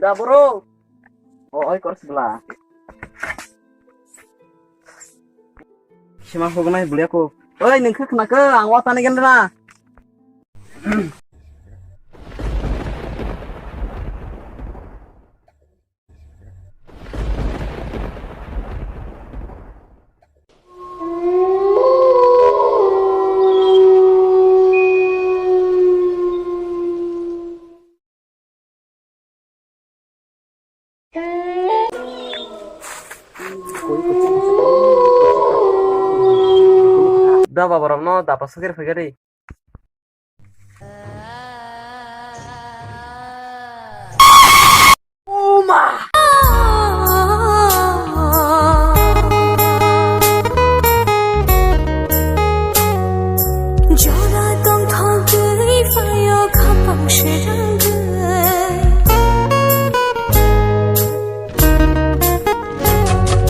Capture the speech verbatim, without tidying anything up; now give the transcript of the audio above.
Da boro. O, oi, kors bla. Sima hognai bwlya ko. Oi, nung khe khna khe, ang watani gen na. Da baba rok no da pasuk kiri phai gari.